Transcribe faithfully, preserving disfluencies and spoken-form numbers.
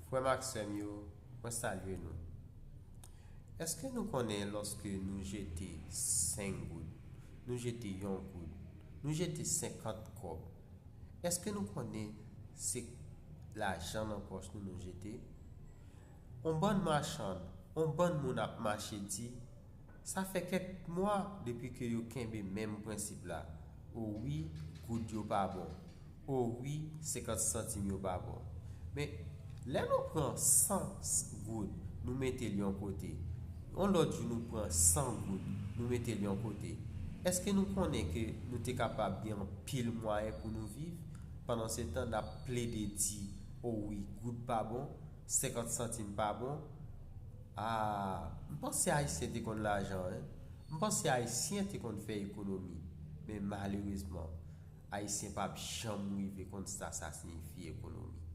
Frè m ak sè m yo, mwen salye nou. Èske nou konnen lòske nou jete senk goud, nou jete yon goud, nou jete senkant kòb, èske nou konnen se lajan nan pòch nou nou jete? On bann machann, on bann moun ap mache di, sa fè kèk mwa depi ke yo kenbe menm prensip la. O wi, goud yo pa bon. O wi, senkant santim yo pa bon. Men, lè nou pran san goud, nou mete l yon kote. On lòt jou, nou pran san goud, nou mete l yon kote. Èske nou konnen ke nou te kapab gen anpil mwayen pou nou viv? Pandan se tan, n ap plede di, o wi, goud pa bon, senkant santim pa bon. Ah, m panse Ayisyen te konn lajan, en. M panse Ayisyen te konn fè ekonomi. Men malerezman, Ayisyen p ap janm rive konn sa sa siyifi ekonomi.